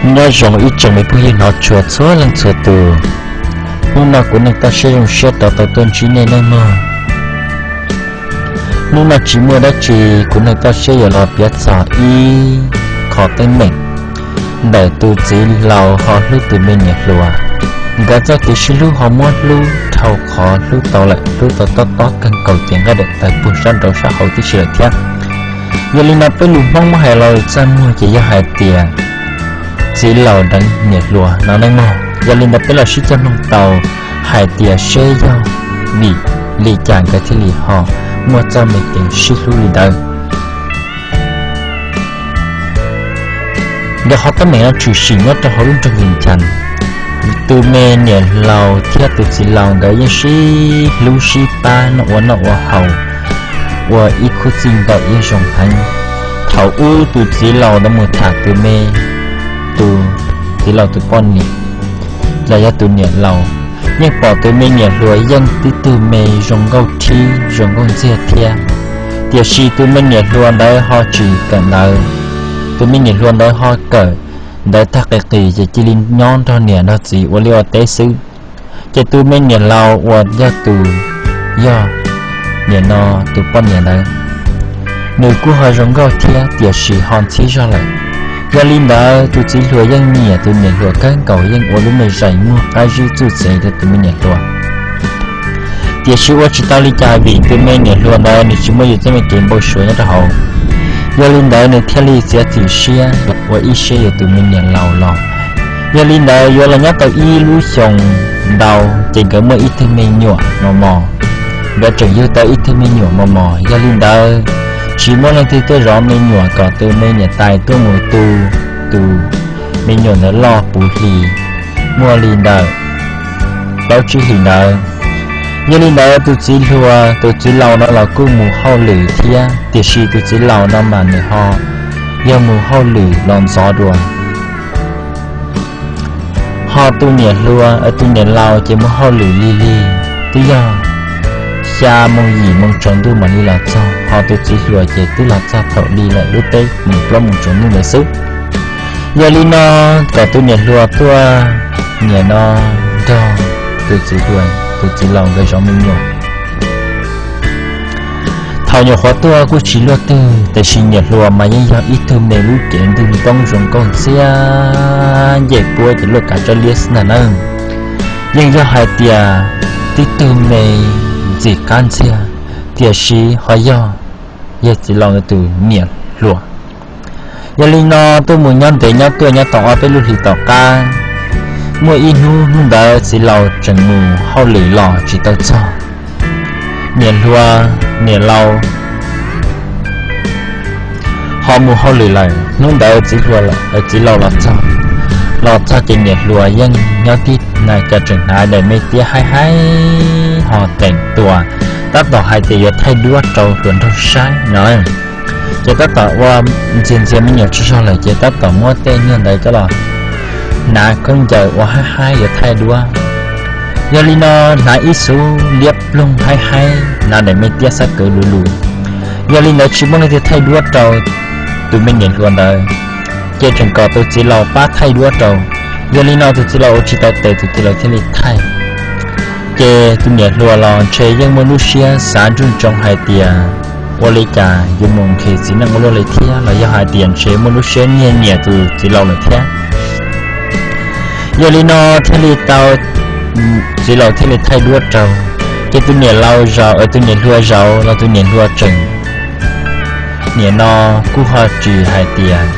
Nyob zoo ib tsoom me phooj ywg hnov tshua txhua leej txhua tus. Hnub no kuv Neej Toj Siab zoo siab rov tau tuaj ntsib nej nawb mog. Hnub no tsis muaj dab tsi, kuv Neej Toj Siab yuav los piav txog ib qho teeb meem ntawm tus txiv laus ho hlub tus me niam hluas. Nkawd txoj kev sib hlub ho muab hlub dhau qhov hlub tau lawm, hlub tau tob tob kawg nkaus ces nqaij daim tawg puag sab nraud sab hauv tib si lawm thiab. Yog li no peb lus Hmoob muab hais los txaj muag ces yog hais tias txiv laus deev niam hluas no nawb mog. Yog li ntawd peb los sib cog mloog tau hais tias seb yog vim li cas nkawd thiaj li ho muaj txoj me kev sib hlub li ntawd. Nkawd qhov teeb meem no tshwm sim nyob rau hauv lub nroog Vias Cas. Tus me niam laus thiab tus txiv laus nkawd yeej sib hlub sib pab noj ua noj ua haus, ua ib khub txij nkawm yeej zoo heev. Thaum ub tus txiv laus ntawd mus tham tus me, tus txiv laus tus poj niam los yog tus niam laus, yeej pom tus me niam hluas yeej tib tug me zoo nkauj rhib zoo nkauj ntxiag thiab. Tiam sis tus me niam hluas ntawd ho tsis kawm ntawv, tus me niam hluas ntawd ho kawm ntawv tag qis qis ces cia li nyob nrog niam nrog txiv ua liaj ua teb xwb. Ces tus me niam laus uas yog tus, yog niam no tus poj niam ntawd, nws kuj ho zoo nkauj thiab tiam sis ho ntxhib zog lawm. Yog li ntawd tus txiv hluas yeej nyiam tus niam hluas kawg nkaus, yeej ua lub me zais muag qab zib txuj txev rau tus me niam hluas. Tiam sis ua tsis tau li cas vim tus me niam hluas ntawd nws tsis muaj yus txoj me kev npau suav nyob rau hauv. Yog li ntawd nws thiaj li txiav txim siab ua ib siab yuav tus me niam laus los. Yog li ntawd yuav los nyob tau ib lub xyoos ntau ces nkawd muaj ib tug me nyuam mos mos. Nkawd tseem yug tau ib tug me nyuam mos mos, yog li ntawd tsis muaj leej twg tuaj zov me nyuam kom tus me niam tais tuaj mus tu tus me nyuam ntawd loj puv hlis, muaj li ntawm plaub tsib hlis ntawd. Yog li ntawd tus txiv hluas tus txiv laus no los kuj mus hauj lwm thiab, tiam sis tus txiv laus no mas nws ho yog mus hauj lwm los ntxov dua. Ho tus niam hluas, tus niam laus ces mus hauj lwm lig lig, twb yog xya moo yim moo tsaus ntuj mam li los txog, ho tus txiv hluas ces twb los txog thaum li lawm lub teb mus plaub moos tsaus ntuj ntawd xwb. Yog li no kom tus niam hluas tuaj, niam no nrog tus txiv hluas tus txiv laus nkawd zov me nyuam. Thaum nyuam qhuav tuaj kuj tsis luaj twg, tiam sis niam hluas mas yeej yog ib tug me lub cev ntug ntoob zoo nkauj ntxiag, ncej puab ces luaj kav tsawb liab xwb ntag nawb. Yeej yog hais tias tib tug me ntxim qab ntxiag, tiam sis ho yog yawg txiv laus tus niam hluas. Yog li no tuaj mus nyob ntev nyob tuaj nyob tau ob peb lub hlis tom qab, muaj ib hnub, hnub ntawd txiv laus tseem mus hauj lwm los tsis tau txog. Niam hluas, niam laus ho mus hauj lwm lawm, hnub ntawd txiv hluas, txiv laus los txog. Los txog ces niam hluas yeej nyob tib na cas tseem hnav daim me tiab haib haib ho teem tua, tab tom hais tias yuav thaij duab rau hluas nraug saib no. Ces tab tom ua ntxias ntxias me nyuam tsaug zog lawm ces tab tom muab tej nyuag ntawd coj los hnav khaub ncaws ua haib haib yuav thaij duab. Yog li no hnav ib xuv liab ploog haib haib, hnav daim me tiab xab kawv luv luv. Yog li ntawd tsis muaj leej twg thaij duab rau tus me niam hluas ntawd, ces tseem kom tus txiv laus pab thaij duab rau. Yog li no tus txiv laus ua tsis tau tes tus txiv laus thiaj li thaij. Ces tus niam hluas los ntshe yeej muaj lub siab xav nruj ntsoov hais tias ua li cas yuav mus nqhis txiv neej ua luaj li thiab, los yog hais tias ntshe muaj lub siab nyiag nyiam tus txiv laus lawm thiab. Yog li no thiaj li tau, txiv laus thiaj li thaij duab rau. Ces tus niam laus zaum, tus niam hluas zaum los tus niam hluas tseem, niam no kuj ho tsis hais tias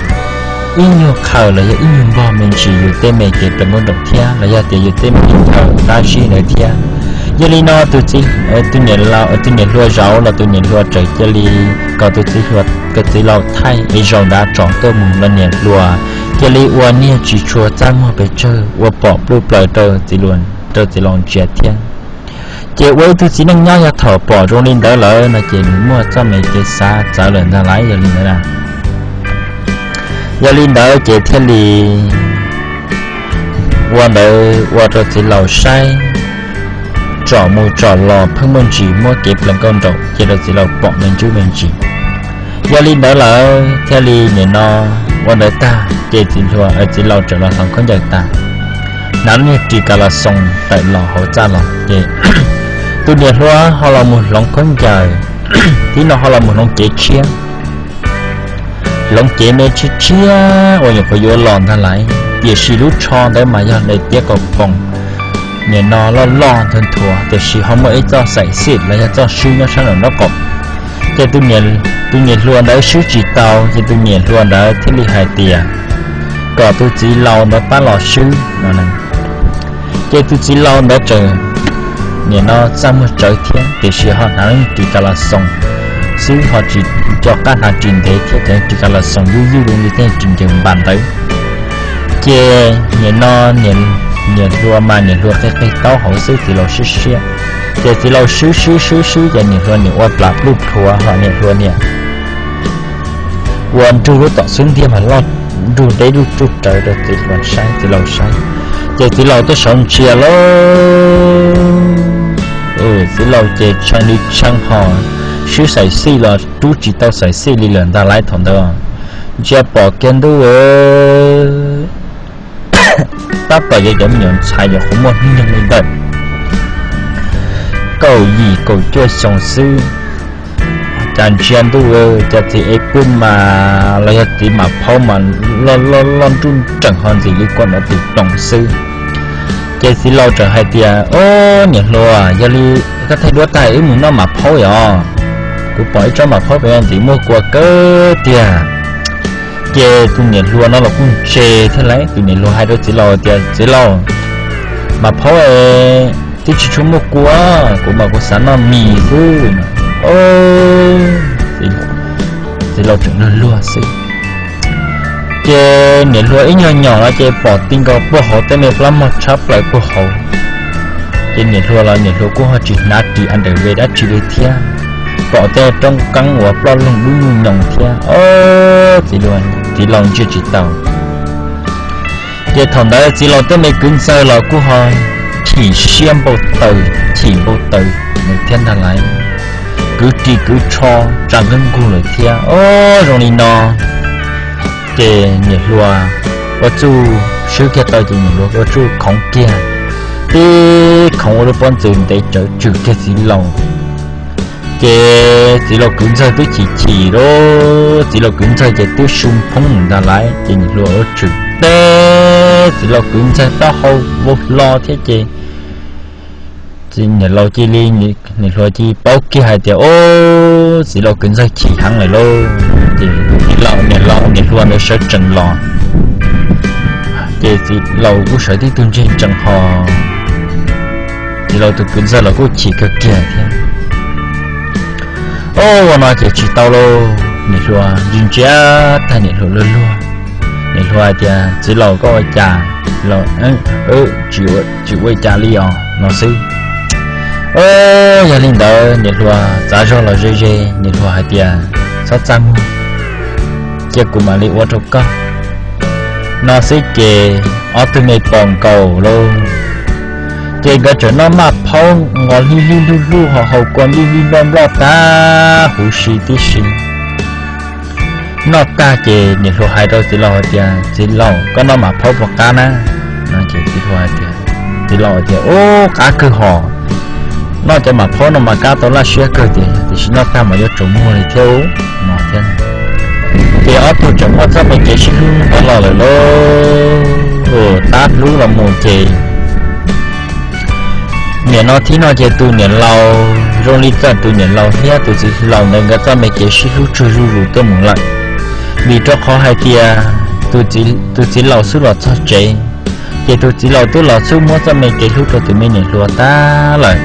ib nyuag qhaws los yog ib nyuag npog me ntsis yus tej me kev plees nkauj nraum thiab los yog tias yus tej me chaw qab zib ntawd thiab. Yog li no tus txiv, tus niam hluas zaum los tus niam hluas tseem cia li kom tus txiv hluas, kom txiv laus thaij es zaum ntav tsom tuaj mus los niam hluas cia li ua niag tsis tshua txaj muag pes tsawg ua pom pluj plaws rau txiv laus ntsia thiab. Ces ua ib tug txiv neej nyob yog thaum pom zoo li ntawd lawm no ces nws muaj txoj me kev xav txawv lawm ntag lauj, yog li ntawd na. Yog li ntawd ces thiaj li ua ntawd ua rau txiv laus saib, tsom mus tsom los pheej muaj ntsis muab kev plees nkauj nraum cia rau txiv laus pom me ntsis me ntsis. Yog li ntawd lawm thiaj li nim no ua ntawd tag ces txiv hluas, txiv laus txawm los hloov khaub ncaws tas, hnav lub niag ris kas las xoos tawm los hauv txaj los ces tus niam hluas ho los mus hloov khaub ncaws, tib no ho los mus hloov cev tshiab, hloov cev me tshiab tshiab uas nyuam qhuav yuav los ntag lauj. Tiam sis lub tsho ntawd mas yog daim tiab kaus poom, nim no loj loj nthuav nthuav, tiam sis ho muaj ib txoj xaim xij los yog txoj swb nyob sab nraum nraub qaum. Ces tus niam hluas ntawd swb tsis tau, ces tus niam hluas ntawd thiaj li hais tias kom tus txiv laus ntawd pab los swb no. Ces tus txiv laus ntawd tseem nim no txaj muag tsawv thiab, tiam sis ho hnav lub ris kas las xoos xwb, ho tsis nco qab hnav ris ntev thiab, ces ris kas las xoos yuj yuj li tej ris ncaws npas ntawd. Ces nim no niam hluas mas niam hluas qig qig taub hauv xwb, txiv laus siab siab. Ces txiv laus swb swb swb swb ces niam hluas niam ua plas pluj plhuav ho niam hluas niam ua nrug lub tom xub ntiag mas loj nrug deb lub tsuj rawv rau txiv hluas saib, txiv laus saib. Ces txiv laus tuaj sawv ntsia lauj, txiv laus ces tshee li tshee ho swb xaim xij los rub tsis tau xaim xij li lawm ntag lauj thaum ntawd. Ntsia pom kiag ntuj tab tom yog cov me nyuam ntxhais nyuam qhuav muaj hnub nyoog li ntawm kaum yim kaum cuaj xyoo xwb. Cas ntsia ntuj, cov txiv ev pwj mas los yog txiv mam phaub mas loj loj loj nruj nreem ho ntxim li kua nov tis ploos xwb. Ces txiv laus txawm hais tias, Ob, niam hluas, yog li koj thaij duab tag wb mus noj mam phaub os. Kuv pom ib tsob mam phaub pem no ntxim muaj kua kawg tiag. Ces tus niam hluas no los kuj ntse thiab lauj, tus niam hluas hais rau txiv laus tias, Txiv laus, mam phaub es twb tsis tshua muaj kua, kuv mas kuv xav noj mis xwb. Txiv laus tseem luag luag xwb. Ces niam hluas ib nyuag nyom no ces pom ti nkaus puag hauv tej me plab mog tshab plaws puag hauv. Ces niam hluas los niam hluas kuj ho tsis hnav ris underwear dab tsi li thiab, pom tej roob qeeb uas ploj loog dub nyuj nyoos thiab. Ob, txiv laus ntsia tsis tau. Ces thaum ntawd txiv laus tej me kwv ntxawg los kuj ho chim siab npau taws, chim npau taws thiab ntag lauj. Kwv ris kwv tsho tsa nqeeb nkuj lawm thiab. Ob, zoo li no ces niam hluas ua txuj swb kiag tau ces niam hluas ua txuj khoov kiag, tib khoov ua lub pob ntxws ntev tsawv tswm kiag txiv laus. Ces txiv laus kwv ntxawg twb chim chim lauj, txiv laus kwv ntxawg ces twb su phoob mus ntag lauj, ces niam hluas ua tshwm teb txiv laus kwv ntxawg taub hau vau hlo thiab ces niam laus cia li, niam hluas cia li paub kiag hais tias, Ob, txiv laus kwv ntxawg chim heev lawm lauj. Ces txiv laus, niam laus, niam hluas ntawd sawv tsees los, ces txiv laus kuj sawv tib tug ntseeg tsees ho, txiv laus tus kwv ntxawg los kuj chim kawg kiag thiab. Ob, ua no ces tsis tau lauj, niam hluas ntsia ntsia tag niam hluas luag luag. Niam hluas hais tias, Txiv laus koj ua cas? Txiv laus, Tsis ua cas li os, no xwb. Yog li ntawd niam hluas txav zog los ze ze, niam hluas hais tias, Txhob txaj muag, cia kuv mam li ua rau koj, no xwb ces ob tug me pom nkaus lauj. Ces nkawd tseem noj maj phaub nqos hlib hlib hlub hlub ho haus kua nplij nplij nploj nploj tag huv si tib si. Noj tag ces niam hluas hais rau txiv laus hais tias, Txiv laus, koj noj mam phaub puas qab na? Ces txiv hluas hais tias, txiv laus hais tias, Ub, qab kawg hos, noj cov mam phaub no mas kab tau laj siab kawg tiag, tiam sis noj tag mas yuav tsaus muag li thiab no thiab. Ces ob tug tseem muaj txoj me kev sib hlub ntawd los lawm lauj. Tab hlub los mus ces nim no thib no ces tus niam laus zoo li txawm tus niam laus thiab tus txiv laus ntawd nkawd txoj me kev sib hlub tsuag zuj zus tuaj mus lawm, vim rau qhov hais tias tus txiv laus xub los txog tsev, ces tus txiv laus twb los xub muab txoj me kev hlub rau tus me niam hluas tag lawm.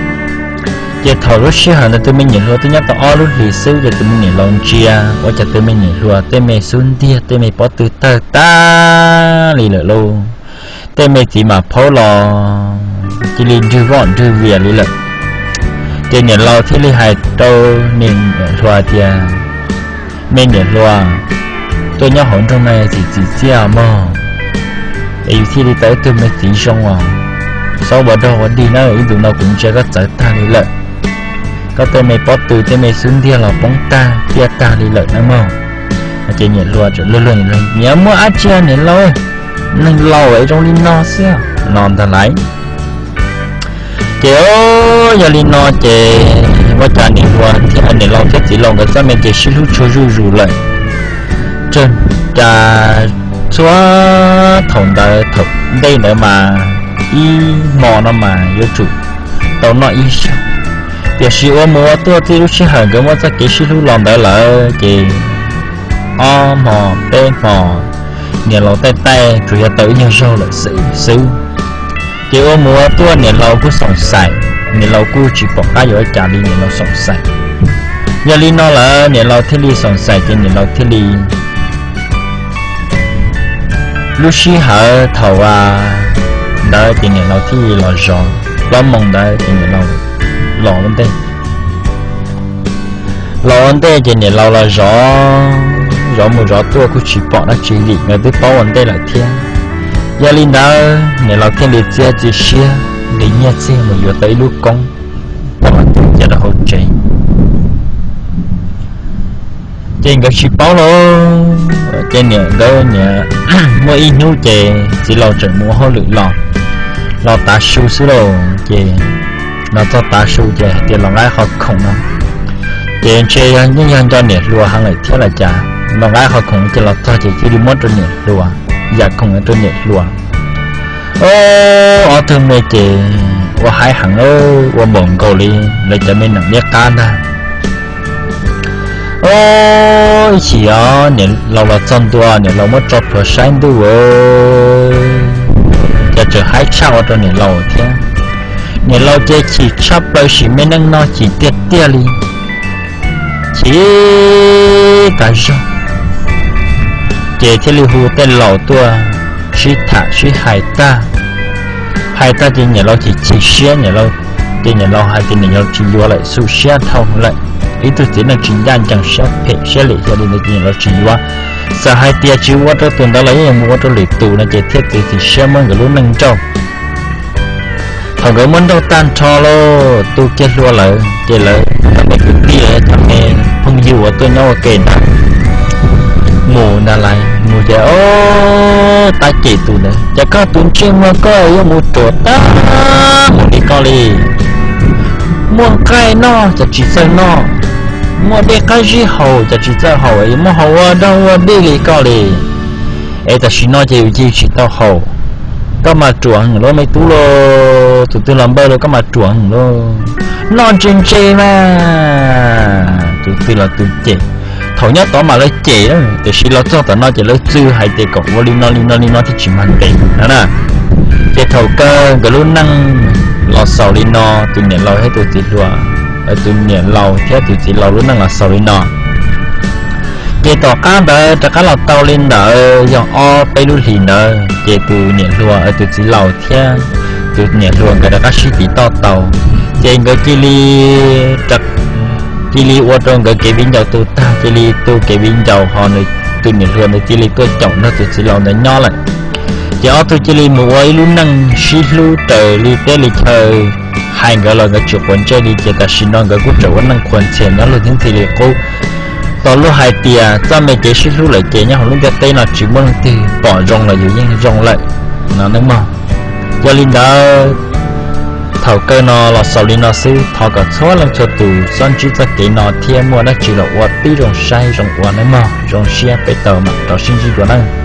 Ces thaum lub sij hawm ntawd tus me niam hluas twb nyob tau ob lub hlis xwb, ces tus me niam laus ntsia ua cas tus me niam hluas tej me xub ntiag tej me pob tw tawg tag li lawm lauj. Tej me txiv mam phaub los cia li nrwg voj nrwg vias li lawm. Ces niam laus thiaj li hais rau niam hluas tias, Me niam hluas, tuaj nyob hauv nroog no txim txim txiaj mog, es yus thiaj li tau ib tug me txiv zoo os. Txhob ua dog ua dig na, ib ntus no kuv ntsia koj txawv tag li lawm. Koj tej me pob tw tej me xub ntiag los poob tag tiaj tag li lawm na mog. Ces niam hluas txawm luag luag, Niam, muaj dab tsi niam laus, neeg laus es zoo li no xwb no ntag lauj. Ces yog li no ces ua cas niam hluas thiab niam laus thiab txiv laus nkawd txoj me kev sib hlub tshua zuj zus lawm. Txog txhua thaum ntawd thaum ntej ntawd mas ib hmo no mas yuav tsum tau noj ib zaug, tiam sis ua mus ua tuaj txij lub sij hawm nkawd muaj txoj kev sib hlub los ntawd lawm ces ob hmo peb hmo niam laus taij taij tsuas yog tau ib nyuag zaug lawm xwb. Ces ua mus ua tuaj niam laus kuj xoom xaim, niam laus kuj tsis pom qab yuav ua cas li, niam laus xoom xaim. Yog li no lawm niam laus thiaj li xoom xaim ces niam laus thiaj li lub sij hawm thaum ntawd ces niam laus thiaj li los zov, plaub moos ntawd ces niam laus los ua ntej. Los ua ntej ces niam laus los zov, zov mus zov tuaj kuj tsis pom dab tsi vim nkawd twb paub ua ntej lawm thiab. Yog li ntawd niam laus thiaj li txiav txim siab nqis nyiaj txiag mus yuav tau ib lub koob coj los cia rau hauv tsev. Ces nkawd tsis paub lauj, ces niam nkawd niam muaj ib hnub ces txiv laus tseem mus ua hauj lwm los, los tav su xwb lauj. Ces los txog tav su ces hais tias los nqa qhov khoom no, ces ntshe yeej yog nco niam hluas heev lawm thiab los cas, los nqa qhov khoom ces los txog ces cia li muab rau niam hluas, yam khoom rau niam hluas. Ob tug me ces ua haib heev, ua npaum nkaus li lawv cov me nees liab qab ntag. Ib chim os niam laus los txog ntua, niam laus muab tso plhuav saib ntuj, ces tseem haib tshaj ua rau niam laus thiab. Niam laus ces chim tshaj plaws, sim me neej no chim tiag tiag li, chim tas zog. Ces thiaj li hu tej laus tuaj sib tham sib hais tag. Hais tag ces niam laus chim chim siab, niam laus, ces niam laus hais tias niam laus tsis yuav lawm, xu siab dhau lawm. Ib tug txiv neej tsis ncaj ncees, siab phem siab lim xyov li ntawd ces niam laus tsis yuav. Txawm hais tias tsis ua rau tus ntawd los yeej yuav mus ua rau lwm tus no ces thiaj txiav txim siab muab nkawd lub neej nrauj. Thaum nkawd muab nrauj tag nrho lauj, tu kiag hlua lawm ces lawv cov me kwv tij los yog cov me phooj ywg uas tuaj nyob ua ke ntawd mus ntag lauj, mus ces ob tab cem tus ntawd, Cas koj tus ntsej muag koj yuav mus ruam tag mus li koj li? Muaj nqaij noj cas tsis txawj noj, muaj dej qab zib haus cas tsis txawj haus, yuav muab haus ua dog ua dig li koj li. Es tam sim no ces yus cia tsis tau haus, koj mas ruam heev lauj me tub lauj, tus twg los npawg los koj mas ruam heev lauj. Noj ntse ntse mas, tus twg los tus cem. Thaum nyob tod mas lawv cem, tiam sis los txog tom no ces lawv txwv hais tias kom ua li no li no li no thiaj tsis mag ntes no na. Ces thaum kawg nkawd lub neej los xaus li no, tus niam laus thiab tus txiv hluas, tus niam laus thiab tus txiv laus lub neej los xaus li no. Ces tom qab ntawd rov qab los tau li ntawd yog ob peb lub hlis ntawd ces tus niam hluas tus txiv laus thiab tus niam hluas nkawd rov qab sib tiv toj tau. Ces nkawd cia li, cia li ua rau nkawd kev viv ncaus tu tag, cia li tu kev viv ncaus ho tus niam hluas ntawd cia li tuaj caum nrog tus txiv laus ntawd nyob lawm. Ces ob tug cia li mus ua ib lub neej sib hlub raws li teb li chaw hais nkawd los nkawd tsis quav ntsej li. Ces tam sim no nkawd kuj tseem ua neej qhuas ntxhias nyob luag thiab ntxhi li qub. Tau luag hais tias txoj me kev sib hlub lawm ces nyob hauv lub ntiaj teb no tsis muaj leej twg pom zoo los yus yeej zoo lawm no nawb mog. Yog li ntawd, thaum kawg no los xaus li no xwb, thov kom txhua leej txhua tus txhob ntsib txoj kev no thiab muaj dab tsi los ua tib zoo saib zoo ua nawb mog, zoo siab peb tau mam rov sib ntsib dua nawb.